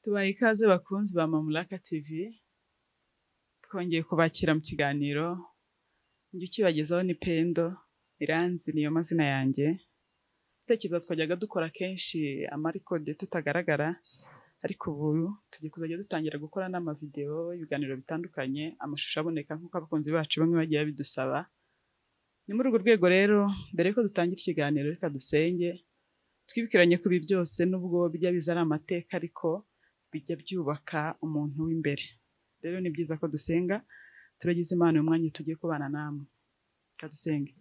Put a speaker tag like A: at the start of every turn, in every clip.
A: Tubaha ikaze bakunzi ba Mamulaka TV, twongeye kubakira mu kiganiro, njye ukibagezaho ni Pendo, Iranzi niyo mazina yanjye. Tekereza twajyaga dukora kenshi amarikode tutagaragara, ariko ubu tugiye kuzajya dutangira gukora n'amavideo ibiganiro bitandukanye, amashusho aboneka nk'uko abakunzi bacu bamwe bagiye babidusaba. Ni muri urwo rwego rero, mbere yuko dutangira ikiganiro reka dusenge, twibukiranye ko ibi byose nubwo bijya biza ari amateka ariko bijya byubaka umuntu w'imbere. Rero ni byiza ko dusenga, turagize Imana uyu mwanya tugiye kubana namwe. Reka dusenge.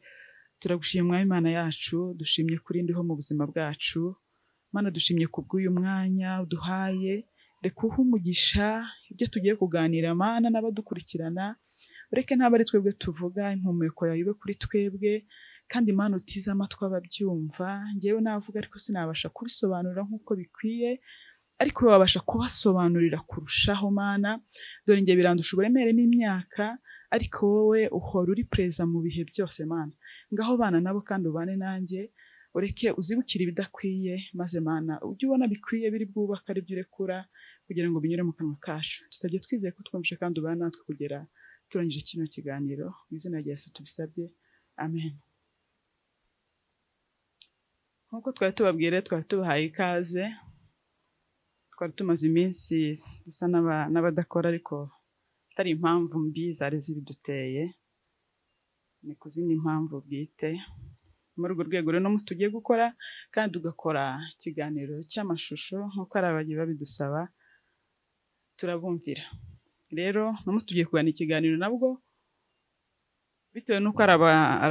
A: Turagushimye Mwami Imana yacu, dushimye kuri ndiho mu buzima bwacu. Mana dushimye kubw'uyu mwanya uduhaye, reka uhe umugisha ibyo tugiye kuganira Mana n'abadukurikirana, ureke ntabwo ari twebwe tuvuga, impumeko yawe ibe kuri twebwe, kandi Mana utize amatwi ababyumva, njyewe navuga ariko sinabasha kubisobanura nk'uko bikwiye, ariko wabasha kubasobanurira kurushaho Mana, dore njye birandusha uburemere n'imyaka, ariko wowe uhora uri pereza mu bihe byose Mana. Ngaho bana nabo kandi ubane nanjye, ureke uzibukire ibidakwiye, maze Mana ujye ubona bikwiye biri bwubaka aribyo urekura kugira ngo binyure mu kanwa kacu. Dusabye twizeye ko twumvishe kandi ubana natwe kugera turangije kino kiganiro, mu izina rya Yesu tubisabye, amen. Nk'uko twari tubabwiye rero, twari tubahaye ikaze, twari tumaze iminsi dusa n'abadakora ariko atari impamvu mbi zari zibiduteye, ni ku zindi mpamvu bwite. Muri urwo rwego rero uno munsi tugiye gukora kandi tugakora ikiganiro cy'amashusho nk'uko ari abagiye babidusaba, turabumvira. Rero uno munsi tugiye kuganira ikiganiro nabwo bitewe n'uko ari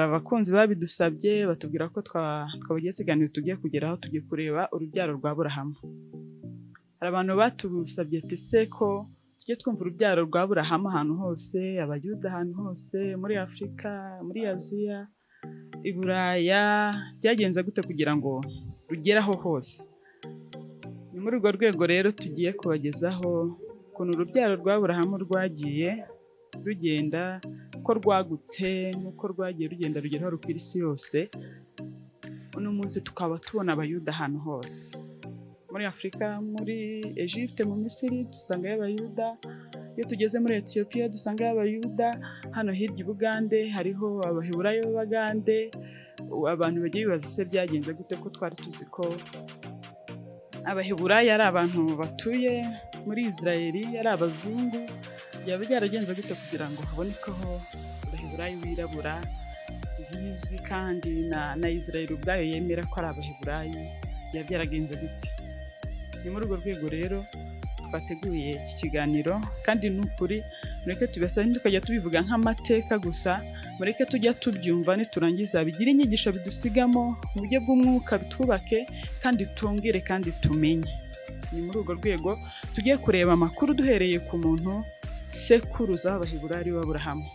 A: abakunzi babidusabye, batubwira ko twabagize ikiganiro tugiye kugeraho, tugiye kureba urubyaro rwa Aburahamu. Hari abantu batusabye ati se ko tujye twumva urubyaro rwa Aburahamu ahantu hose, Abayuda ahantu hose, muri Afurika, muri Aziya, i Buraya, byagenze gute kugira ngo rugere aho hose? Ni muri urwo rwego rero tugiye kubagezaho ukuntu urubyaro rwa Aburahamu rwagiye rugenda, uko rwagutse n'uko rwagiye rugenda rugera aho rukwira isi yose. Uno munsi tukaba tubona Abayuda ahantu hose, muri Afurika, muri Egypte, mu Misiri dusangayo Abayuda, iyo tugeze muri Etiyopiya dusangayo Abayuda, hano hirya i Bugande hariho Abaheburayo b'Abagande. Abantu bagiye bibaza se byagenze gute ko twari tuzi ko Abaheburayo ari abantu batuye muri Israel, ari abazungu, byaba byaragenze gute kugira ngo habonekeho Abaheburayo birabura bizwi kandi na Israel ubwayo yemera ko ari Abaheburayo, byaba byaragenze gute? Ni muri urwo rwego rero twateguye iki kiganiro, kandi ni ukuri mureke tubisabe ntitukajya tubivuga nk'amateka gusa, mureke tujya tubyumva niturangiza bigire inyigisho bidusigamo mu buryo bw'umwuka, bitwubake kandi tungire kandi tumenye. Ni muri urwo rwego tugiye kureba amakuru duhereye ku muntu sekuruza w'Abaheburayo w'Aburahamu.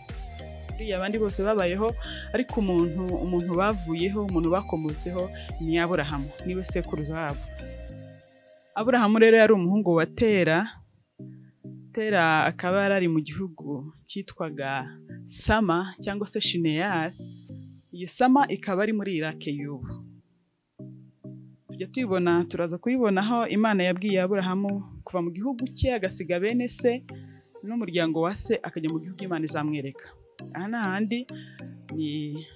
A: Buriya abandi bose babayeho, ariko umuntu bavuyeho, umuntu bakomotseho ni Aburahamu, niwe sekuruza wabo. Aburahamu rero yari umuhungu wa Tera, Tera akaba yari ari mu gihugu cyitwaga Sama cyangwa se Shineyari. Iyi Sama ikaba ari muri Irake y'ubu. Tujya tuyibona, turaza kuyibona aho Imana yabwiye Aburahamu kuva mu gihugu cye agasiga bene se n'umuryango wa se akajya mu gihugu Imana izamwereka. Aha ni ahandi ni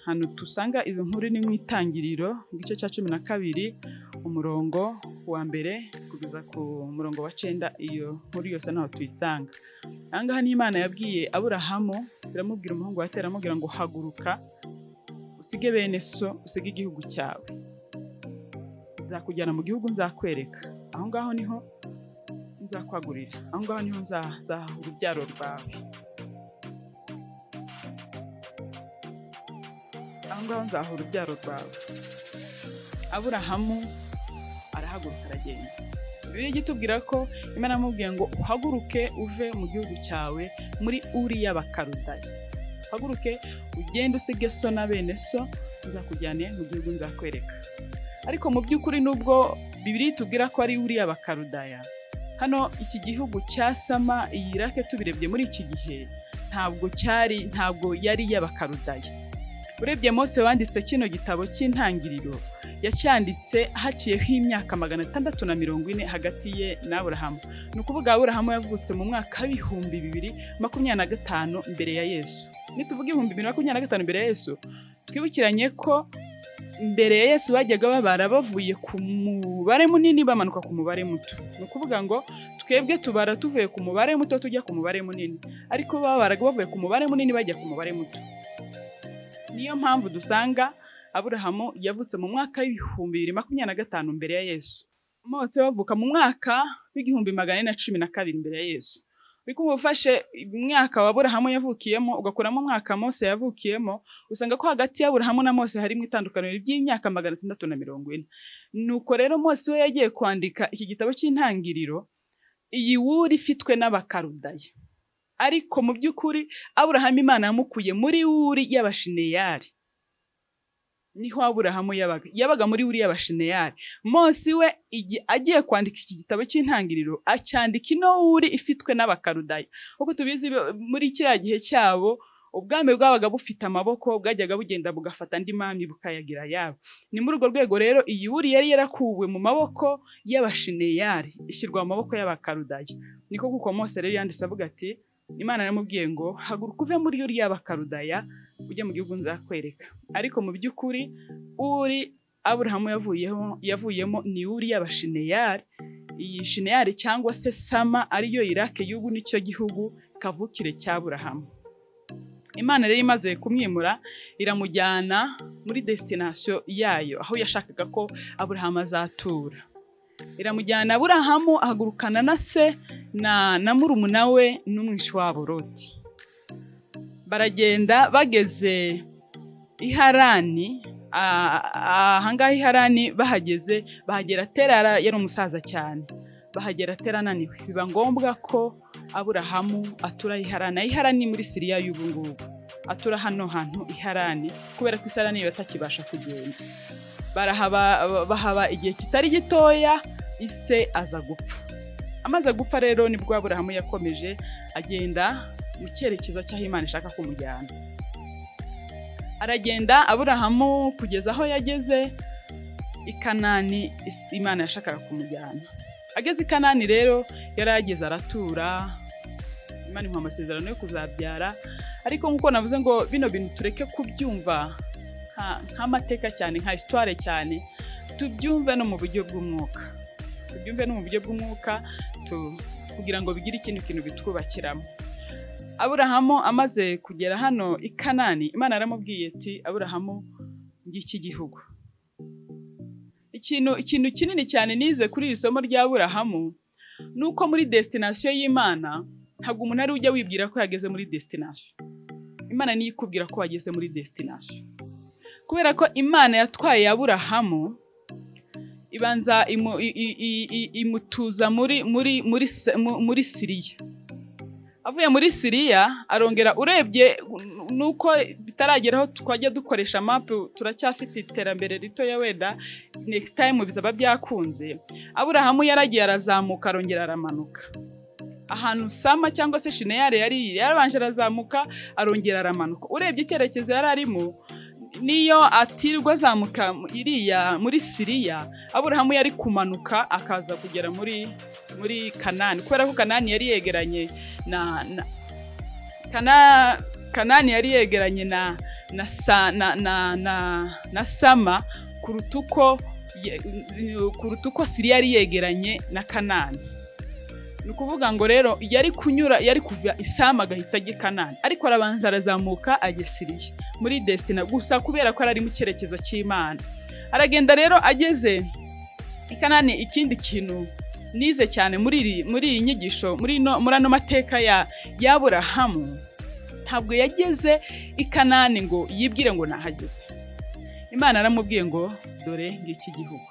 A: hantu dusanga izo nkuru, ni mu Itangiriro igice cya 12 umurongo wa 1 kugeza ku murongo wa 9, iyo nkuru yose naho tuyisanga. Aha ngaha ni Imana yabwiye Aburahamu, iramubwira umuhungu wa Tera, iramubwira ngo haguruka usige bene so, usige igihugu cyawe, nzakujyana mu gihugu nzakwereka, aho ngaho niho nzakwagurira, aho ngaho niho nzaha urubyaro rwawe, aho ngaho nzaha urubyaro rwawe. Aburahamu arahaguruka aragenda. Bibiliya ijya itubwira ko Imana yamubwiye ngo uhaguruke uve mu gihugu cyawe muri Uri y'Abakaludaya, uhaguruke ugende usige so na bene so, nzakujyane mu gihugu nzakwereka. Ariko mu by'ukuri nubwo Bibiliya itubwira ko ari Uri y'Abakaludaya, hano iki gihugu cya Sama, iyi Irake tubirebye muri iki gihe ntabwo cyari, ntabwo yari iy'Abakaludaya. Urebye Mose wanditse kino gitabo cy'Intangiriro Yacyanditse haciyeho imyaka 640 hagati ye na Aburahamu. Ni ukuvuga Aburahamu yavutse mu mwaka w'2025 mbere ya Yesu. Nituvuga 2025 mbere ya Yesu, twibukiranye ko mbere ya Yesu bajyaga babara bavuye ku mubare munini bamanuka ku mubare muto. Ni ukuvuga ngo twebwe tubara tuvuye ku mubare muto tujya ku mubare munini, ariko babaraga bavuye ku mubare munini bajya ku mubare muto. Niyo mpamvu dusanga Aburahamu yavutse mu mwaka w'2025 mbere ya Yesu, Mose bavuka mu mwaka w'1412 mbere ya Yesu. Ariko uba ufashe umwaka wa Aburahamu yavukiyemo, ugakuramo umwaka Mose yavukiyemo, usanga ko hagati y'Aburahamu na Mose harimo itandukaniro ry'imyaka 640. Nuko rero Mose we yagiye kwandika iki gitabo cy'Intangiriro iyi Wuri ifitwe n'Abakarudaya, ariko mu by'ukuri Aburahamu Imana yamukuye muri Wuri y'Abashineyari. Niho Aburahamu yabaga muri Wuri y'Abashineyari. Mose we agiye kwandika iki gitabo cy'Intangiriro, acyandika ino Wuri ifitwe n'Abakarudaya. Nk'uko tubizi, muri kiriya gihe cyabo ubwami bwabaga bufite amaboko, bwajyaga bugenda bugafata andi mami bukayagira ayabo. Ni muri urwo rwego rero iyi Wuri yari yarakuwe mu maboko y'Abashineyari ishyirwa mu maboko y'Abakarudaya. Niko kuko Mose rero yanditse avuga ati Imana yaramubwiye ngo haguruka uve muri Uri y'Abakarudaya ujye mu gihugu nzakwereka. Ariko mu by'ukuri Uri Aburahamu yavuyemo ni Uri y'Abashineyari. Iyi Shineyari cyangwa se Sama, ariyo Irake y'ubu, nicyo gihugu kavukire cya Aburahamu. Imana rero imaze kumwimura iramujyana muri destination yayo, aho yashakaga ko Aburahamu azatura, iramujyana. Aburahamu ahagurukana na se na murumuna we n'umwishi wabo Loti, baragenda. Bageze i Harani, ahangaha i Harani bahageze, bahagera Tera yari umusaza cyane, bahagera Tera ananiwe. Biba ngombwa ko Aburahamu atura i Harani. I Harani ni muri Siriya y'ubu ngubu. Atura hano hantu i Harani kubera ko isi niyo atakibasha kugenda. Barahaba, bahaba igihe kitari gitoya, ise aza gupfa. Amaze gupfa rero nibwo Aburahamu yakomeje agenda mu cyerekezo cy'aho Imana ishaka kumujyana. Aragenda Aburahamu kugeza aho yageze i Kanani Imana yashakaga kumujyana. Ageze i Kanani rero yari yageze aratura, Imana imuha amasezerano yo kuzabyara. Ariko nk'uko navuze ngo bino bintu tureke kubyumva nk'amateka cyane, nka histoire cyane, tubyumve no mu buryo bw'umwuka, tubyumve no mu buryo bw'umwuka kugira ngo bigire ikindi kintu bitwubakiramo. Aburahamu amaze kugera hano i Kanani, Imana yaramubwiye iti: "Aburahamu, ngiki gihugu." Ikintu kinini cyane nize kuri iri somo rya Aburahamu ni uko muri destination y'Imana ntabwo umuntu ari ujya wibwira ko yageze muri destination. Imana niyo ikubwira ko wageze muri destination, kubera ko Imana yatwaye Aburahamu, ibanza imutuza muri Siriya. Avuye muri Siriya arongera, urebye nuko bitarageraho twajya dukoresha mapu, turacyafite iterambere ritoya, wenda next time bizaba byakunze. Aburahamu yaragiye arazamuka, arongera aramanuka ahantu Sama cyangwa se Shineyari yari yarabanje, arazamuka arongera aramanuka. Urebye icyerekezo yari arimo, niyo atirwa azamuka iriya muri Siriya, Aburahamu yari kumanuka akaza kugera muri Kanani, kubera ko Kanani yari yegeranye na Kanani yari yegeranye na sa, na, na, na, na Sama kuruta uko Siriya yari yegeranye na Kanani. Ni ukuvuga ngo rero yari kunyura, yari kuva Isama agahita ajya i Kanani, ariko arabanza arazamuka ajya Siriya muri destina gusa, kubera ko yari ari mu cyerekezo cy'Imana. Aragenda rero ageze i Kanani. Ikindi kintu nize cyane muri iyi nyigisho, muri ano mateka ya y'Aburahamu, ntabwo yageze i Kanani ngo yibwire ngo nahageze. Imana yaramubwiye ngo dore ngiki gihugu.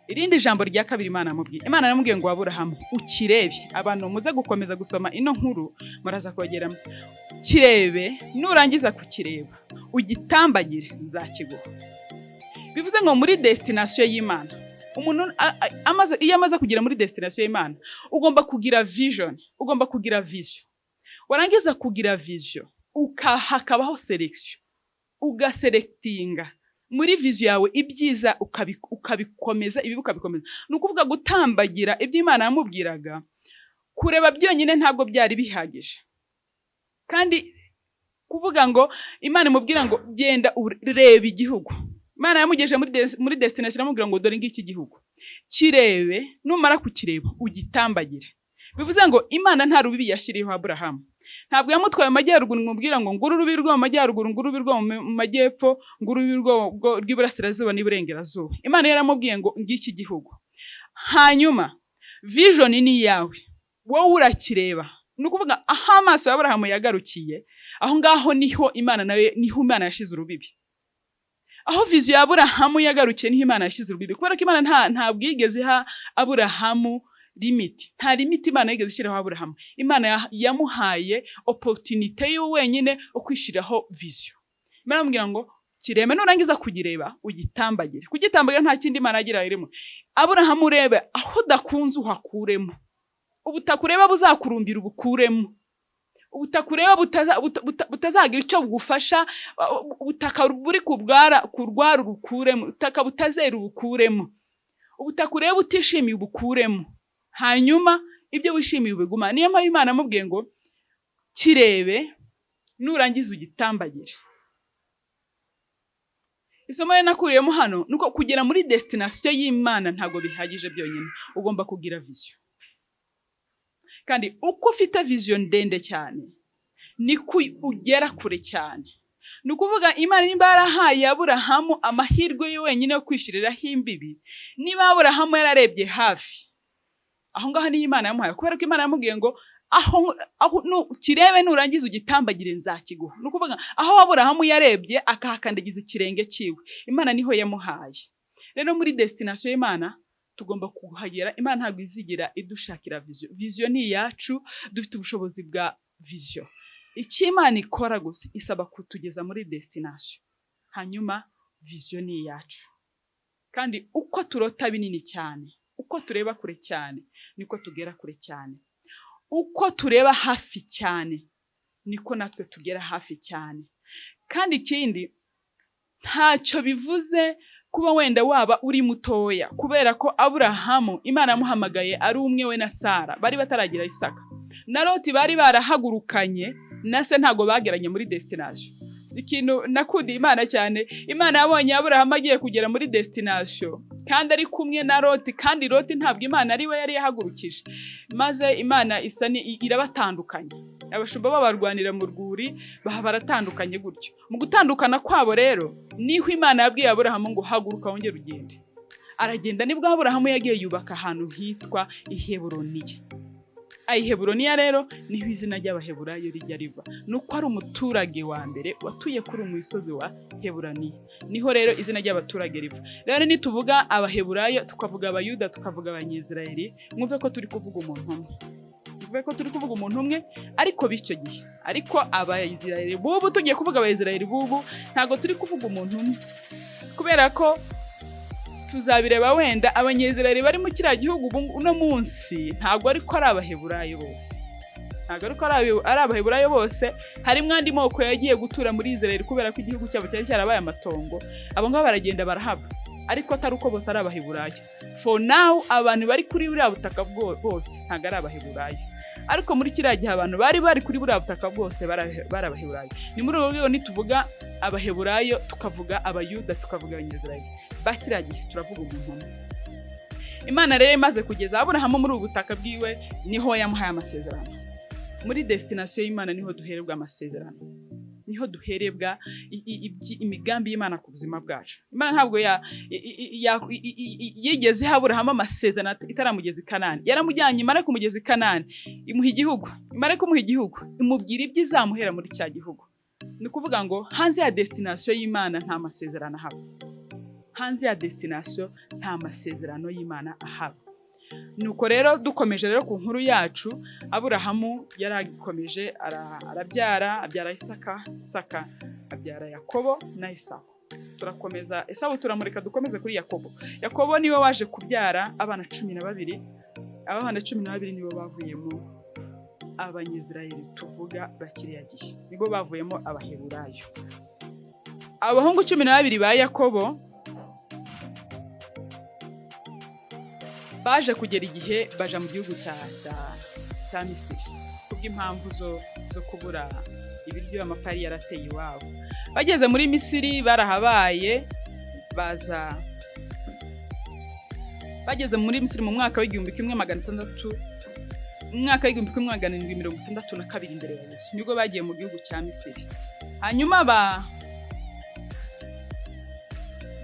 A: Irindi jambo rya kabiri Imana yamubwiye, Imana yaramubwiye ngo: "Aburahamu, ukirebe." Abantu muze gukomeza gusoma ino nkuru muraza kubageramo. "Kirebe, nurangiza kukireba ugitambagire, nzakiguha." Bivuze ngo muri destination y'Imana, umuntu iyo amaze kugera muri destination y'Imana, ugomba kugira vision, ugomba kugira vision. Warangiza kugira vision, hakabaho selection, ugaselectinga. Muri vision yawe ibyiza ukabikomeza, ibibi ukabikomeza. Ni ukuvuga gutambagira ibyo Imana yamubwiraga, kureba byonyine ntabwo byari bihagije. Kandi kuvuga ngo Imana imubwira ngo genda urebe igihugu, Imana yamugejeje muri destination, iramubwira ngo dore ngiki gihugu, kirebe, numara kukireba ugitambagire. Bivuze ngo Imana nta rubibi yashyiriyeho Aburahamu. Ntabwo yamutwaye mu majyaruguru imubwira ngo nguru urubibi rwo mu majyaruguru, nguru urubibi rwo mu majyepfo, nguru urubibi rw'iburasirazuba n'iburengerazuba. Imana yaramubwiye ngo ngiki gihugu, hanyuma vision ni iyawe, wowe urakireba. Ni ukuvuga aho amaso ya Aburahamu yagarukiye, aho ngaho niho Imana nawe, niho Imana yashize urubibi. Aho vision ya Aburahamu yagarukiye niho Imana yashyize urubibi, kubera ko Imana ntabwo yigeze iha Aburahamu limit. Nta limit Imana yigeze ishyiraho Aburahamu. Imana yamuhaye opportunité yiwe wenyine yo kwishyiraho vision. Imana iramubwira ngo kireme, nurangiza kugireba ugitambagire. Kugitambagira nta kindi Imana yagira irimo. Aburahamu, urebe aho udakunze uhakuremo, ubutaka ureba buzakurumbira ubukuremo, ubutaka ureba butazagira icyo bugufasha, ubutaka buri kurwara ubukuremo, ubutaka butazera ubukuremo, ubutaka ureba utishimiye ubukuremo, hanyuma ibyo wishimiye ubiguma. Niyo mpamvu Imana amubwiye ngo kirebe, nurangiza ugitambagire. Isomo rero nakuriyemo hano ni uko kugera muri destination y'Imana ntabwo bihagije byonyine, ugomba kugira vision. Kandi uko ufite vision ndende cyane niko ugera kure cyane. Ni ukuvuga Imana nimba yarahaye Aburahamu amahirwe ye wenyine yo kwishyiriraho imbibi, niba Aburahamu yararebye hafi aho ngaho niyo Imana yamuhaye, kubera ko Imana yamubwiye ngo aho kirebe, nurangiza ugitambagire, nzakiguha. Ni ukuvuga aho Aburahamu yarebye akahakandagiza ikirenge cyiwe, Imana niho yamuhaye. Rero muri destination y'Imana tugomba kuhagera. Imana ntabwo izigira idushakira vision. Vision ni iyacu, dufite ubushobozi bwa vision. Icyo Imana ikora gusa, isaba kutugeza muri destination, hanyuma vision ni iyacu. Kandi uko turota binini cyane, uko tureba kure cyane, niko tugera kure cyane. Uko tureba hafi cyane, niko natwe tugera hafi cyane. Kandi ikindi, ntacyo bivuze kuba wenda waba uri mutoya, kubera ko Aburahamu Imana yamuhamagaye ari umwe, we na Sara bari bataragira Isaka. Na Loti bari barahagurukanye na se, ntabwo bageranye muri destination. Ikintu nakundiye Imana cyane, Imana yabonye Aburahamu agiye kugera muri destination kandi ari kumwe na Loti, kandi Loti ntabwo Imana ari we yari yahagurukije. Maze Imana isa ni irabatandukanya, abashumba babarwanira mu rwuri, baba baratandukanye gutyo. Mu gutandukana kwabo rero niho Imana yabwiye Aburahamu ngo haguruka wongere ugende. Aragenda. Nibwo Aburahamu yagiye yubaka ahantu hitwa Iheburoniya. Ayiheburoniya rero niho izina ry'Abaheburayo rijya riva, ni uko ari umuturage wa mbere watuye kuri uyu musozi wa Heburaniya. Niho rero izina ry'abaturage riva. Rero nituvuga Abaheburayo, tukavuga Abayuda, tukavuga Abanyisirayeli, mwumve ko turi kuvuga umuntu umwe, mwumve ko turi kuvuga umuntu umwe ariko b'icyo gihe. Ariko Abayisirayeli bubu, tugiye kuvuga Abayisirayeli bubu, ntabwo turi kuvuga umuntu umwe, kubera ko tuzabireba wenda Abanyezerayeli bari mu kiriya gihugu ubu uno munsi ntabwo ariko ari Abaheburayo bose, ntabwo ariko ari Abaheburayo bose. Harimo andi moko yagiye gutura muri Israel kubera ko igihugu cyabo cyari cyarabaye amatongo. Abo ngabo baragenda barahaba, ariko atari uko bose ari Abaheburayo. For now, abantu bari kuri buriya butaka bose ntabwo ari Abaheburayo, ariko muri kiriya gihe abantu bari bari kuri buriya butaka bwose bari Abaheburayo. Ni muri urwo rwego nituvuga Abaheburayo, tukavuga Abayuda, tukavuga Abanyezerayeli ba kiriya gihe, turavuga umuntu umwe. Imana rero imaze kugeza Aburahamu muri ubu butaka bwiwe, niho yamuhaye amasezerano. Muri destination y'Imana niho duherebwa amasezerano, niho duherebwa imigambi y'Imana ku buzima bwacu. Imana ntabwo yigeze iha Aburahamu amasezerano itaramugeza i Kanani. Yaramujyanye, imara kumugeza i Kanani imuha igihugu, imara kumuha igihugu imubwira ibyo izamuhera muri cya gihugu. Ni ukuvuga ngo hanze ya destination y'Imana nta masezerano ahaba. Hanze ya destination nta masezerano y'Imana ahaba. Nuko rero dukomeje rero ku nkuru yacu, Aburahamu yaragikomeje, arabyara, abyara Isaka, Isaka abyara Yakobo na Esawu. Turakomeza, Esawu turamureka, dukomeze kuri Yakobo. Yakobo niwe waje kubyara abana 12. Aba bana 12 nibo bavuyemo Abanyisirayeli tuvuga bakiriya gihe, nibo bavuyemo Abaheburayo. Abahungu 12 ba Yakobo baje kugera igihe baja mu gihugu cya Misiri kubw'impamvu zo kubura ibiryo, amapfa yari yarateye iwabo. Bageze muri Misiri barahabaye, baza bageze muri Misiri mu mwaka w'1600, mu mwaka w'1762 imbere ya Yesu, nibwo bagiye mu gihugu cya Misiri. Hanyuma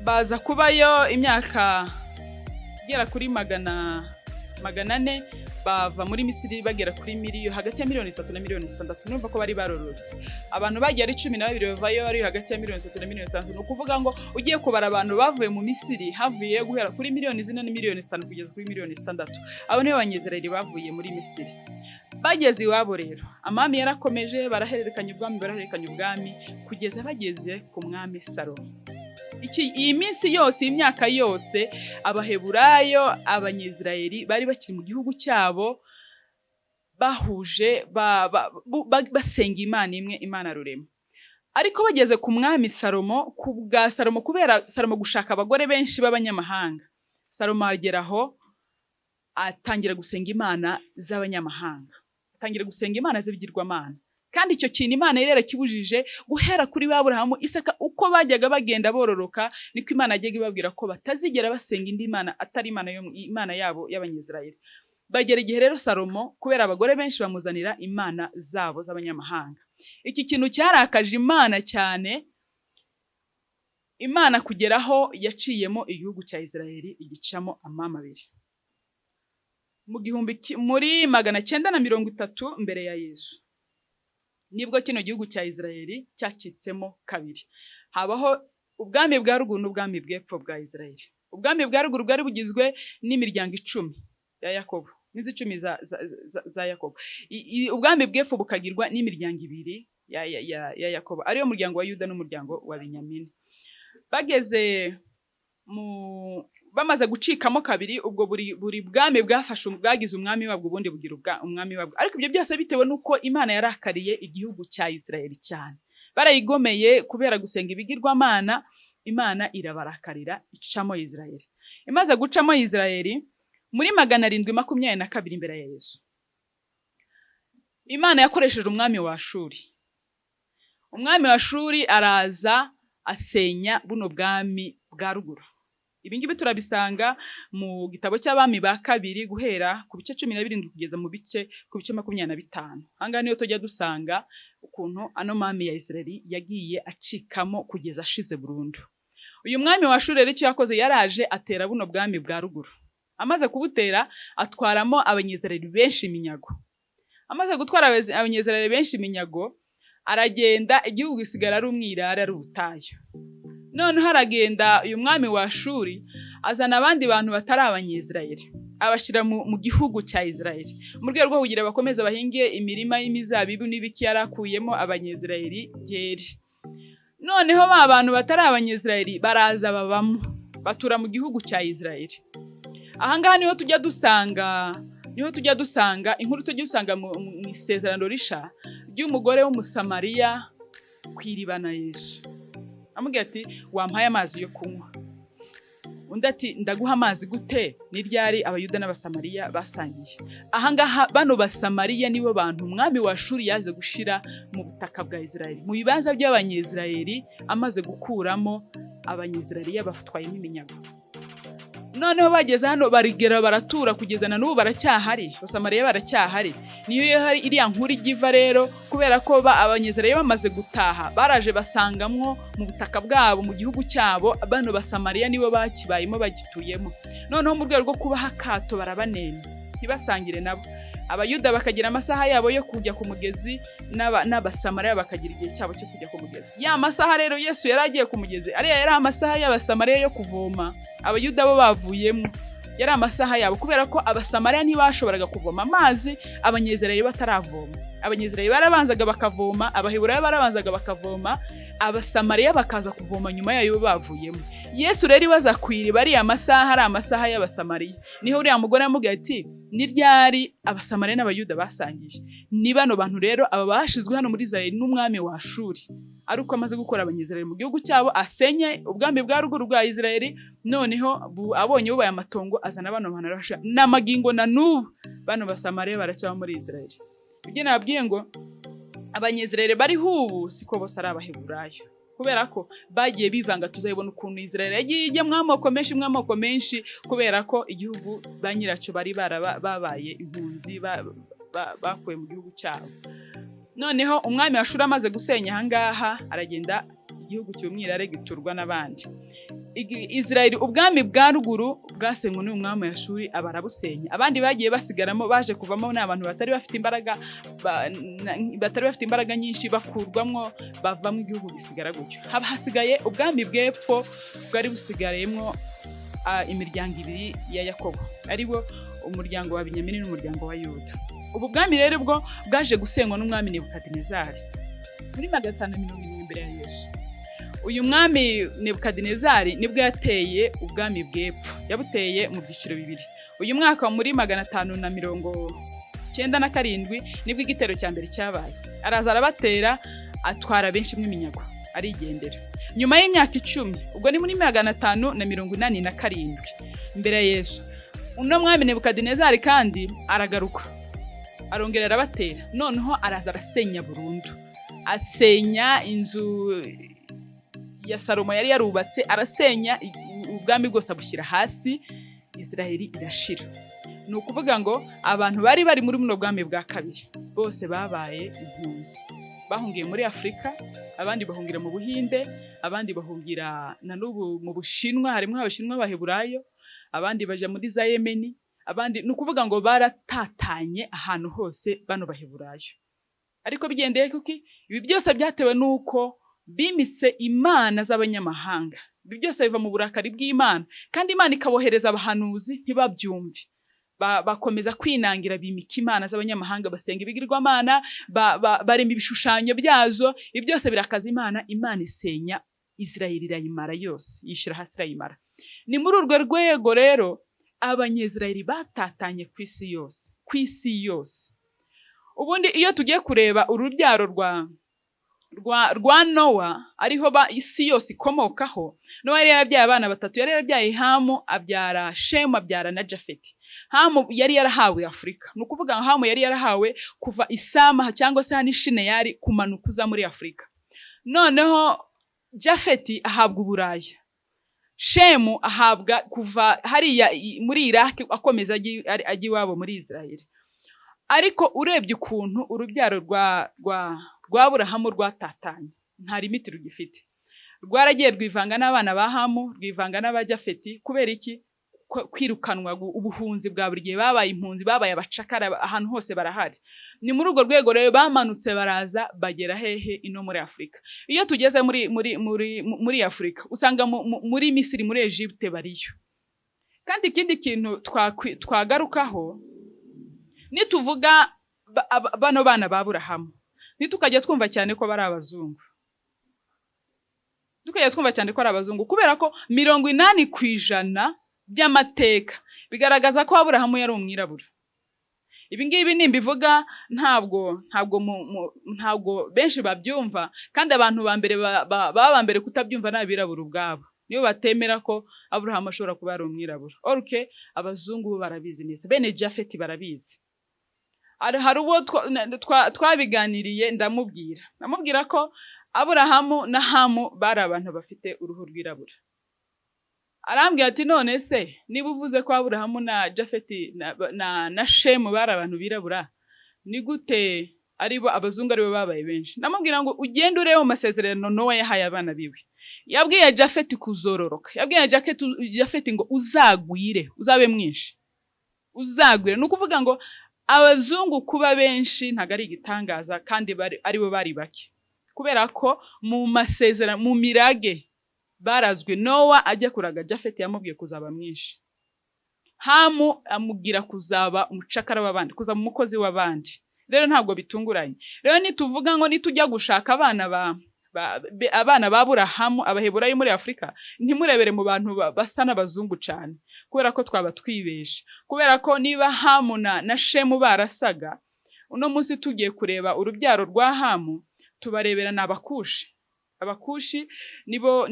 A: baza kubayo imyaka igera kuri 400, bava muri Misiri bagera kuri hagati ya miliyoni 3 na miliyoni 6. Numva ko bari barorotse. Abantu bagiye ari 12 bavayo ari hagati ya miliyoni 3 na miliyoni 6. Ni ukuvuga ngo ugiye kubara abantu bavuye mu Misiri, havuye guhera kuri miliyoni 4 na miliyoni 5 kugeza kuri miliyoni 6. Abo nibo Banyisirayeli bavuye muri Misiri. Bageze iwabo rero, amami yarakomeje, barahererekanya ubwami, barahererekanya ubwami kugeza bageze ku mwami Salomo. Iyi minsi yose, iyi myaka yose, Abaheburayo, Abanyisirayeli bari bakiri mu gihugu cyabo, bahuje, basenga Imana imwe, Imana rurema. Ariko bageze ku mwami Salomo, ku bwa Salomo, kubera Salomo gushaka abagore benshi b'abanyamahanga, Salomo agera aho atangira gusenga imana z'abanyamahanga, atangira gusenga imana z'ibigirwamana. Kandi icyo kintu Imana yari yarakibujije guhera kuri ba Aburahamu, Isaka, uko bajyaga bagenda bororoka, niko Imana yajyaga ibabwira ko batazigera basenga indi mana atari Imana yabo y'Abanyisirayeli. Bagera igihe rero Salomo, kubera abagore benshi, bamuzanira imana zabo z'abanyamahanga. Iki kintu cyarakaje Imana cyane, Imana kugeraho yaciyemo igihugu cya Isirayeli, igicamo amama abiri. Muri 930 mbere ya Yesu, nibwo kino gihugu cya Isirayeli cyacitsemo kabiri, habaho ubwami bwa ruguru n'ubwami bw'epfo bwa Isirayeli. Ubwami bwa ruguru bwari bugizwe n'imiryango 10 ya Yakobo, n'inzu 10 za Yakobo. Ubwami bw'epfo bukagirwa n'imiryango ibiri ya Yakobo, ariyo muryango wa Yuda n'umuryango wa Benyamini. Bageze mu bamaze gucikamo kabiri, ubwo buri bwami bwafashe bwagize umwami wabwo, ubundi bugira umwami wabwo. Ariko ibyo byose bitewe n'uko Imana yarakariye igihugu cya Isirayeli cyane, barayigomeye kubera gusenga ibigirwamana. Imana irabarakarira, icamo Isirayeli. Imaze gucamo Isirayeli muri 722 imbere ya Yesu, Imana yakoresheje umwami wa Ashuri. Umwami wa Ashuri araza asenya buno bwami bwa ruguru. Ibi ngibi turabisanga mu gitabo cy'Abami ba Kabiri, guhera ku bice 17 kugeza ku bice 25. Aha ngaha niyo tujya dusanga ukuntu ano mami ya Isirayeli yagiye acikamo kugeza ashize burundu. Uyu mwami wa Ashuri rero icyo yakoze, yaraje atera buno bwami bwa ruguru. Amaze kubutera, atwaramo Abanyisirayeli benshi iminyago. Amaze gutwara Abanyisirayeli benshi iminyago, aragenda, igihugu gisigara ari umwirare, ari ubutayu. Noneho aragenda, uyu mwami wa Ashuri azana abandi bantu batari Abanyisirayeli, abashyira mu gihugu cya Isirayeli mu rwego rwo kugira bakomeze bahinge imirima y'imizabibu n'ibiki yari akuyemo Abanyisirayeli byeri. Noneho ba bantu batari Abanyisirayeli baraza babamo, batura mu gihugu cya Isirayeli. Ahangaha niho tujya dusanga inkuru tujya dusanga mu Isezerano Risha ry'umugore w'Umusamariya ku iriba na Yesu. Amubwira ati: "Wampaye amazi yo kunywa?" Undi ati: "Ndaguha amazi gute? Ni ryari Abayuda n'Abasamariya basangiye?" Ahangaha bano Basamariya nibo bantu umwami wa Ashuri yaje gushira mu butaka bwa Isirayeli, mu bibanza by'Abanyisirayeli, amaze gukuramo Abanyisirayeli yabatwayemo iminyago. Noneho bageze hano, barigera baratura, kugeza na n'ubu baracyahari, Abasamariya baracyahari. Niyo hari iriya nkuru ijya iva rero, kubera ko Abanyisirayeli bamaze gutaha, baraje basangamwo mu butaka bwabo, mu gihugu cyabo, bano Basamariya nibo bakibayemo, bagituyemo. Noneho mu rwego rwo kubaha akato, barabanena, ntibasangire nabo. Abayuda bakagira amasaha yabo yo kujya ku mugezi, n'Abasamariya bakagira igihe cyabo cyo kujya ku mugezi. Ya masaha rero Yesu yari agiye ku mugezi, ariya yari amasaha y'Abasamariya yo kuvoma, Abayuda bo bavuyemo, yari amasaha yabo, kubera ko Abasamariya ntibashoboraga kuvoma amazi Abanyezerayeli bataravoma. Abanyezerayeli barabanzaga bakavoma, Abaheburayo barabanzaga bakavoma. Abasamariya bakaza kuvoma nyuma yayo bavuyemo. Yesu rero ibaza ku iriba, ariya masaha ari amasaha y'Abasamariya. Niho uriya mugore yamubwiye ati: "Ni ryari Abasamariya n'Abayuda basangije?" Ni bano bantu rero, aba bashizwe hano muri Israel n'umwami wa Ashuri, ari uko amaze gukora Abanyisraeli mu gihugu cyabo, asenye ubwami bwa ruguru bwa Israeli. Noneho abonye bubaye amatongo, azana bano bantu, arabasha n'amagingo na n'ubu bano Basamariya baracyaba muri Israeli. Ibyo nababwiye ngo Abanyisraeli bariho ubu siko bose ari Abaheburayo, kubera ko bagiye bivanga. Tuzabibona ukuntu Israel yagiye ijya mu amoko menshi, mu amoko menshi, kubera ko igihugu ba nyiracyo bari babaye impunzi, bakuwe mu gihugu cyabo. Noneho umwami wa Ashuri amaze gusenya ahangaha, aragenda, igihugu cy'umwirare giturwa n'abandi. Israel, ubwami bwa ruguru bwasenywe n'uyu mwami wa Ashuri, aba arabusenya. Abandi bagiye basigaramo baje kuvamo ni abantu batari bafite imbaraga, batari bafite imbaraga nyinshi, bakurwamwo, bavamo, igihugu gisigara gutyo. Haba hasigaye ubwami bw'epfo bwari busigariyemo imiryango ibiri ya Yakobo, aribo umuryango wa Binyamini n'umuryango wa Yuda. Ubu bwami rero bwo bwaje gusenywa n'umwami Nebukadinezari muri 570 imbere ya Yesu. Uyu mwami Nebukadinezari nibwo yateye ubwami bw'epfo, yabuteye mu byiciro bibiri. Uyu mwaka muri 597 nibwo igitero cya mbere cyabaye. Araza arabatera, atwara benshi mw'iminyago, arigendera. Nyuma y'imyaka 10, ubwo ni muri 587 mbere ya Yesu, uno mwami Nebukadinezari kandi aragaruka, arongera arabatera. Noneho araza arasenya burundu, asenya inzu ya Salomo yari yarubatse, arasenya ubwami bwose, abushyira hasi, Israheli irashira. Ni ukuvuga ngo abantu bari bari muri buno bwami bwa kabiri bose babaye impunzi, bahungiye muri Afurika, abandi bahungira mu Buhinde, abandi bahungira na n'ubu mu Bushinwa, harimo Abashinwa b'Abaheburayo, abandi baja muri za Yemeni, abandi, ni ukuvuga ngo baratatanye ahantu hose bano Baheburayo. Ariko bigendeye kuki? Ibi byose byatewe n'uko bimitse imana z'abanyamahanga. Ibi byose biva mu burakari bw'Imana, kandi Imana ikabohereza abahanuzi ntibabyumve. Bakomeza kwinangira, bimika imana z'abanyamahanga, basenga ibigirwamana, barema ibishushanyo byazo. Ibi byose birakaza Imana. Imana isenya Israel, irayimara yose, yishyira hasi, irayimara. Ni muri urwo rwego rero Abanyezirayeli batatanye ku isi yose, ku isi yose. Ubundi iyo tugiye kureba urubyaro rwa Nowa, ariho isi yose ikomokaho, Nowa yari yarabyaye abana batatu. Yari yarabyaye Hamu, abyara Shemu, abyara na Jafeti. Hamu yari yarahawe Afurika. Ni ukuvuga ngo Hamu yari yarahawe kuva Isama cyangwa se hano Ishineyari kumanuka uza muri Afurika. Noneho Jafeti ahabwa Uburaya, Shemu ahabwa kuva hariya muri Iraki akomeza ajya iwabo muri Israel. Ariko urebye ukuntu urubyaro rwa Aburahamu rwatatanye, nta limit rugifite. Rwaragiye rwivanga n'abana ba Hamu, rwivanga n'aba Jafeti. Kubera iki? Kwirukanwa, ubuhunzi bwa buri gihe. Babaye impunzi, babaye abacakara, ahantu hose barahari. Ni muri urwo rwego rero bamanutse baraza bagera hehe? Ino muri Afurika. Iyo tugeze muri Afurika, usanga muri Misiri, muri Egypte bariyo. Kandi ikindi kintu twagarukaho, nituvuga bano bana ba Aburahamu, nitukajya twumva cyane ko bari abazungu, tukajya twumva cyane ko ari abazungu, kubera ko 80% by'amateka bigaragaza ko Aburahamu yari umwirabura. Ibi ngibi nimbivuga ntabwo benshi babyumva, kandi abantu ba mbere baba ba mbere kutabyumva ni abirabura ubwabo, nibo batemera ko Aburahamu ashobora kuba yari umwirabura. Oruke abazungu bo barabizi neza, bene Jafeti barabizi. Hari uwo twabiganiriye, ndamubwira ko Aburahamu na Hamu bari abantu bafite uruhu rwirabura. Arambwira ati: "None se niba uvuze ko Aburahamu na Jafeti na Shemu bari abantu birabura, ni gute aribo abazungu aribo babaye benshi?" Ndamubwira ngo ugende urebe mu masezerano Nowa yahaye abana biwe. Yabwiye Jafeti kuzororoka, yabwiye Jafeti ngo uzagwire, uzabe mwinshi, uzagwire. Ni ukuvuga ngo abazungu kuba benshi ntabwo ari igitangaza, kandi aribo bari bake, kubera ko mu masezerano, mu mirage barazwe, Nowa ajya kuraga Jafeti yamubwiye kuzaba mwinshi, Hamu amubwira kuzaba umucakara w'abandi, kuzaba umukozi w'abandi. Rero ntabwo bitunguranye. Rero nituvuga ngo nitujya gushaka abana ba Abana ba Aburahamu, Abaheburayo muri Afurika, ntimurebere mu bantu basa n'abazungu cyane, kubera ko twaba twibeshe. Kubera ko niba Hamu na Shemu barasaga, uno munsi tugiye kureba urubyaro rwa Hamu, tubarebera ni Abakushi. Abakushi nibo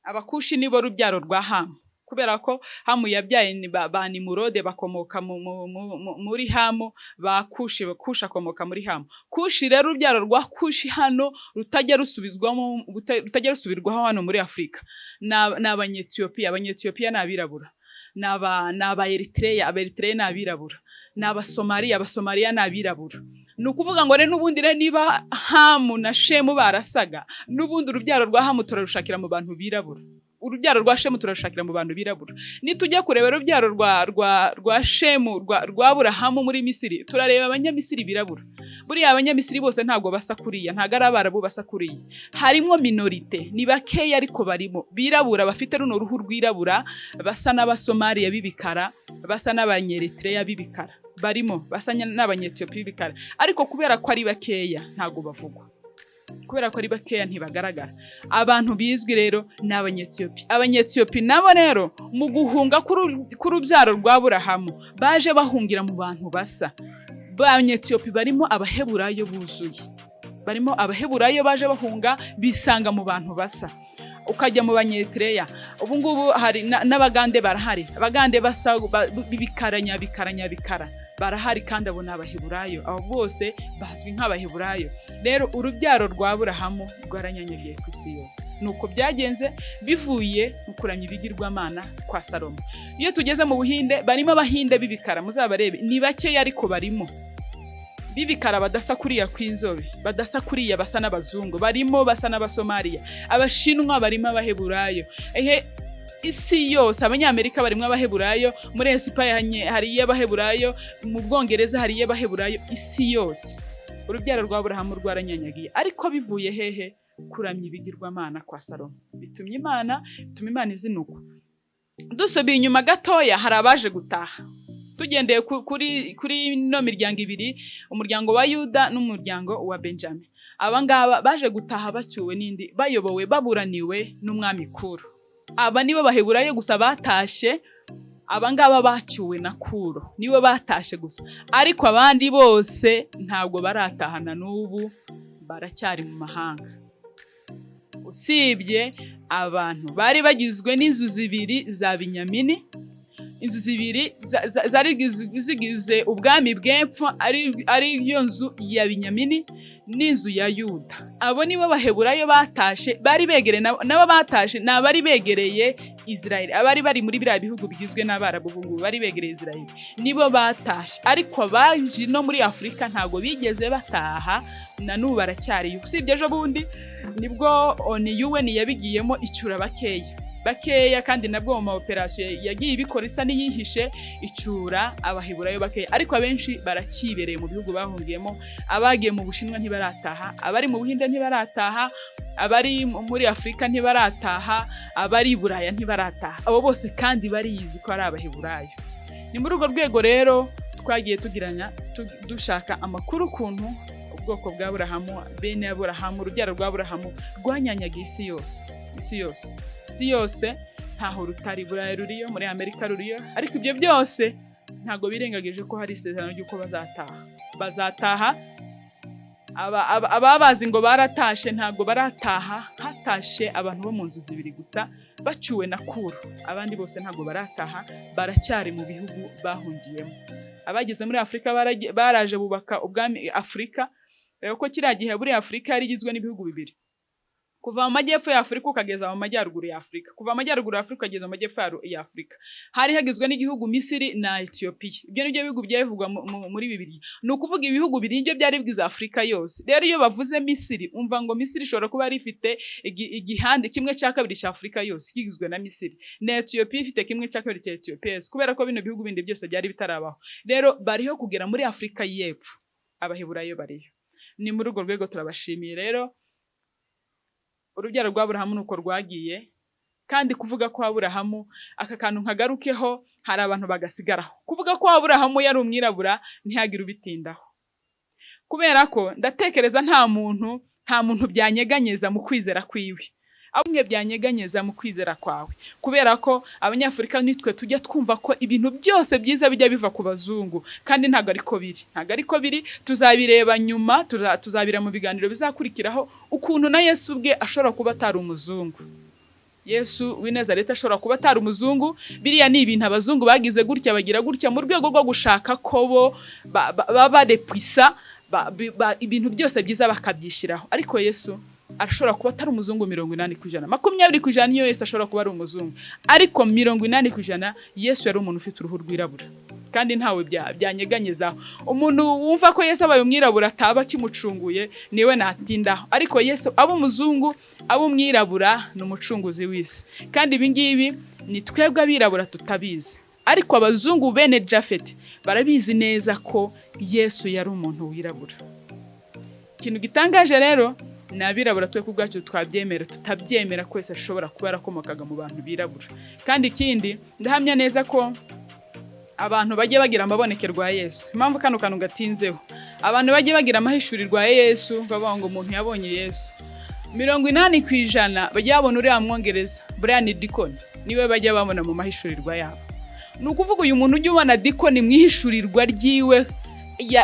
A: Abakushi nibo rubyaro rwa Hamu, kubera ko Hamu yabyaye ba Nimurode, bakomoka muri Hamu. Ba Kushi, Kushi akomoka muri Hamu. Kushi rero, urubyaro rwa Kushi hano rutajya rusubizwamo, rutajya rusubirwaho hano muri Afurika, ni Abanyetiyopiya. Abanyetiyopiya ni abirabura. Ni aba Eritreya. Aba Eritreya ni abirabura. Ni Abasomaliya. Abasomaliya ni abirabura. Ni ukuvuga ngo rero n'ubundi rero, niba Hamu na Shemu barasaga, n'ubundi urubyaro rwa Hamu turarushakira mu bantu birabura, urubyaro rwa Shemu turarushakira mu bantu birabura. Nitujya kureba urubyaro rwa Shemu, rwa Aburahamu muri Misiri, turareba Abanyamisiri birabura. Buriya Abanyamisiri bose ntabwo basa kuriya, ntabwo ari Abarabu basa kuriya. Harimo minorité, ni bakeya ariko barimo birabura, bafite runo ruhu rwirabura, basa n'Abasomaliya b'ibikara, basa n'Abanyeritreya b'ibikara, barimo basa n'Abanyetiyopiya b'ibikara, ariko kubera ko ari bakeya ntabwo bavugwa. Kubera ko ari bakeya ntibagaragara. Abantu bizwi rero ni Abanyetiyopi. Abanyetiyopi nabo rero, mu guhunga k'urubyaro rwa Aburahamu, baje bahungira mu bantu basa. Abanyetiyopi barimo Abaheburayo buzuye, barimo Abaheburayo baje bahunga bisanga mu bantu basa. Ukajya mu Banyetireya, ubu ngubu hari n'Abagande barahari. Abagande basa b'ibikara, nyabikara, nyabikara barahari, kandi abo ni Abaheburayo. Abo bose bazwi nk'Abaheburayo. Rero urubyaro rwa Aburahamu rwaranyanyagiye ku isi yose. Nuko byagenze bivuye mu kuramya ibigirwamana kwa Salomo. Iyo tugeze mu Buhinde, barimo Abahinde b'ibikara, muzabarebe, ni bakeya ariko barimo b'ibikara, badasa kuriya kw'inzobe, badasa kuriya, basa n'abazungu, barimo basa n'Abasomaliya. Abashinwa barimo Abaheburayo. Ehe, isi yose, Abanyamerika barimo Abaheburayo, muri Esipanye hariyo Abaheburayo, mu Bwongereza hariyo Abaheburayo. Isi yose urubyaro rwa Aburahamu rwaranyanyagiye, ariko bivuye hehe? Kuramya ibigirwamana kwa Salomo bituma Imana izinukwa. Dusubiye inyuma gatoya, hari abaje gutaha. Tugendeye kuri ino miryango ibiri, umuryango wa Yuda n'umuryango wa Benjamin, aba ngaba baje gutaha bacyuwe n'indi, bayobowe, baburaniwe n'umwami Kuro. Aba nibo Baheburayo gusa batashye. Aba ngaba bacyuwe na Kuro nibo batashe gusa, ariko abandi bose ntabwo baratahana, n'ubu baracyari mu mahanga, usibye abantu bari bagizwe n'inzu zibiri za Binyamini. Inzu zibiri zari zigize ubwami bw'epfo, ari yo nzu ya Binyamini n'inzu ya Yuda. Abo nibo Baheburayo batashe, bari begereye. Nabo batashe ni abari begereye Israel, abari bari muri biriya bihugu bigizwe n'Abarabu ubu ngubu, bari begereye Israel, nibo batashe. Ariko abaje no muri Afurika ntabwo bigeze bataha, na n'ubu baracyariyo, usibye ejo bundi nibwo ONU, UN yabigiyemo icyura bakeya bakeya, kandi nabwo mu ma opération yagiye ibikora isa n'iyihishe, icyura Abaheburayo bakeya, ariko abenshi baracyibereye mu bihugu bahungiyemo. Abagiye mu Bushinwa ntibarataha, abari mu Buhinde ntibarataha, abari muri Afurika ntibarataha, abari i Buraya ntibarataha. Abo bose kandi bariyizi ko ari Abaheburayo. Ni muri urwo rwego rero twagiye tugiranya dushaka amakuru ukuntu ubwoko bwa Aburahamu, bene Aburahamu, urubyaro rwa Aburahamu rwanyanyagiye isi yose, isi yose, isi yose, ntaho rutari. Burayi ruriyo, muri Amerika ruriyo, ariko ibyo byose ntabwo birengagije ko hari isezerano ry'uko bazataha. Bazataha. Ababazi ngo baratashe, ntabwo barataha. Hatashe abantu bo mu nzu zibiri gusa bacyuwe na Kuro, abandi bose ntabwo barataha, baracyari mu bihugu bahungiyemo. Abageze muri Afurika baraje bubaka ubwami Afurika. Rero ko kiriya gihe buriya Afurika yari igizwe n'ibihugu bibiri, kuva mu majyepfo ya Afurika ukageza mu majyaruguru ya Afurika, kuva mu majyaruguru ya Afurika ukageza mu majyepfo ya Afurika, hari hagizwe n'igihugu Misiri na Etiyopiya. Ibyo nibyo bihugu byavugwa muri Bibiliya. Ni ukuvuga ibihugu bibiri nibyo byari bigize Afurika yose. Rero iyo bavuze Misiri, umva ngo Misiri ishobora kuba yari ifite igihande 1/2 cya Afurika yose kigizwe na Misiri, na Etiyopiya ifite 1/2 cya Etiyopiya yose, kubera ko bino bihugu bindi byose byari bitarabaho. Rero bariho kugera muri Afurika y'Epfo, Abaheburayo bariyo. Ni muri urwo rwego turabashimiye. Rero urubyaro rwa Aburahamu nuko rwagiye. Kandi kuvuga ko Aburahamu, aka kantu nkagarukeho, hari abantu bagasigaraho, kuvuga ko Aburahamu yari umwirabura, ntihagire ubitindaho. Kubera ko ndatekereza nta muntu byanyeganyeza mu kwizera kwiwe, ahubwo byanyeganyeza mu kwizera kwawe, kubera ko Abanyafurika nitwe tujya twumva ko ibintu byose byiza bijya biva ku bazungu, kandi ntabwo ariko biri, ntabwo ariko biri. Tuzabireba nyuma, tuzabira mu biganiro bizakurikiraho ukuntu na Yesu ubwe ashobora kuba atari umuzungu. Yesu w'i Nazareti ashobora kuba atari umuzungu. Biriya ni ibintu abazungu bagize gutya, bagira gutya mu rwego rwo gushaka ko bo baba repwisa ibintu byose byiza bakabyishyiraho. Ariko Yesu arashobora kuba atari umuzungu 80%. 20% niyo Yesu ashobora kuba ari umuzungu, ariko 80% Yesu yari umuntu ufite uruhu rwirabura, kandi ntawe byanyeganyezaho. Umuntu wumva ko Yesu abaye umwirabura ataba akimucunguye, niwe natindaho. Ariko Yesu, aba umuzungu, aba umwirabura, ni umucunguzi w'isi. Kandi ibi ngibi ni twebwe abirabura tutabizi, ariko abazungu bene Jafeti barabizi neza ko Yesu yari umuntu wirabura. Ikintu gitangaje rero ni abirabura twe ku bwacu twabyemera tutabyemera ko Yesu ashobora kuba yarakomokaga mu bantu birabura. Kandi ikindi, ndahamya neza ko abantu bajye bagira amabonekerwa ya Yesu. Impamvu kano kantu gatinzeho, abantu bajye bagira amahishurirwa ya Yesu, bavuga ngo umuntu yabonye Yesu, 80% bajya babona uriya mwongereza Brian Deacon, niwe bajya babona mu mahishurirwa yabo. Ni ukuvuga uyu muntu ujya ubona Deacon mu ihishurirwa ryiwe,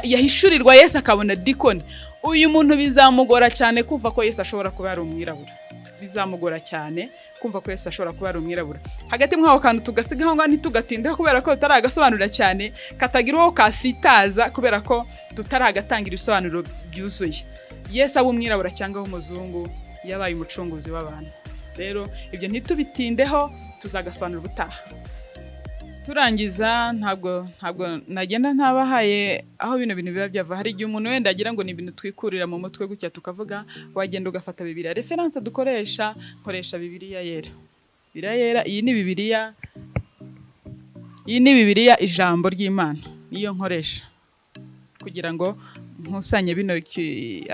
A: yahishurirwa Yesu akabona Deacon, uyu muntu bizamugora cyane kumva ko Yesu ashobora kuba yari umwirabura. Bizamugora cyane kumva ko Yesu ashobora kuba ari umwirabura. Hagati mw'aho kantu tugasigaho ngaho, ntitugatindeho kubera ko tutaragasobanura cyane, katagira uwo kasitaza, kubera ko tutaragatangira ibisobanuro byuzuye. Yesu aba umwirabura cyangwa umuzungu, yabaye umucunguzi w'abantu. Rero ibyo ntitubitindeho, tuzagasobanura ubutaha. Turangiza, ntabwo nagenda ntabahaye aho bino bintu biba byava. Hari igihe umuntu wenda agira ngo ni ibintu twikurira mu mutwe gutya tukavuga. Wagenda ugafata Bibiliya. Référence dukoresha, nkoresha Bibiliya Yera. Bibiliya Yera, iyi ni Bibiliya, iyi ni Bibiliya, ijambo ry'Imana, niyo nkoresha kugira ngo nkusanye bino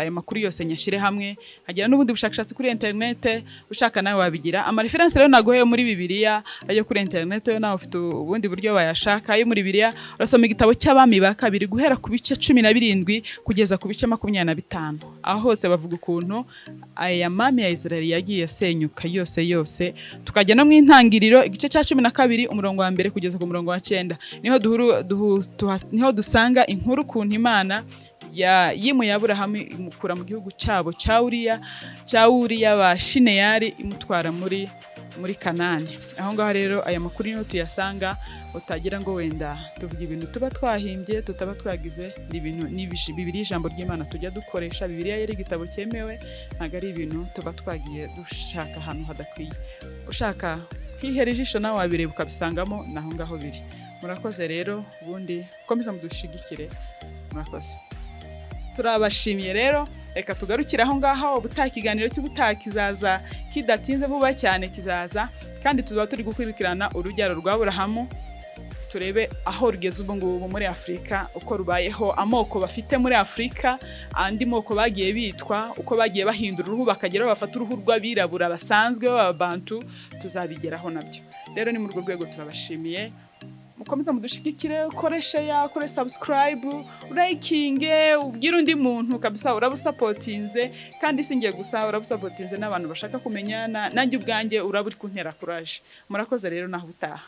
A: aya makuru yose nyashyire hamwe, hagira n'ubundi bushakashatsi kuri interinete. Ushaka nawe wabigira. Amaréférences rero naguhaye muri Bibiliya, ayo kuri interinete yo nawe ufite ubundi buryo bayashaka. Ayo muri Bibiliya, urasoma igitabo cy'Abami ba Kabiri guhera ku bice 17 kugeza ku bice 25. Aho hose bavuga ukuntu aya mami ya Israel yagiye asenyuka yose yose. Tukajya no mu Intangiriro, igice cya 12, umurongo wa mbere kugeza ku murongo wa 9, niho duhuru, duhu, tuha, niho dusanga inkuru ukuntu Imana yimuye Aburahamu, imukura mu gihugu cyabo cya Uriya ba Shineyari, imutwara muri Kanani. Aho ngaho rero aya makuru niho tuyasanga. Utagira ngo wenda tuvuga ibintu tuba twahimbye, tutaba twagize. Ni ibintu ni Bibiliya, ijambo ry'Imana tujya dukoresha. Bibiliya yari igitabo cyemewe, ntabwo ari ibintu tuba twagiye dushaka ahantu hadakwiye. Ushaka kwihera ijisho nawe wabireba ukabisangamo, ni aho ngaho biri. Murakoze rero, ubundi komeza mudushigikire. Murakoze, turabashimiye. Rero reka tugarukire aho ngaho. Ubutaha, ikiganiro cy'ubutaha kizaza kidatinze, vuba cyane kizaza, kandi tuzaba turi gukurikirana urubyaro rwa Aburahamu, turebe aho rugeze ubu ngubu muri Afurika, uko rubayeho, amoko bafite muri Afurika, andi moko bagiye bitwa, uko bagiye bahindura uruhu bakagera bafata uruhu rw'abirabura basanzwe b'Ababantu. Tuzabigeraho nabyo. Rero ni muri urwo rwego turabashimiye. Mukomeze mudushigikire, ukore share, ukore subscribe, urayikinge, ubwire undi muntu kabisa. Urabusapotinze, kandi si ngiye gusa, urabusapotinze n'abantu bashaka kumenya, nanjye ubwanjye uraba uri kuntera courage. Murakoze rero, naho ubutaha.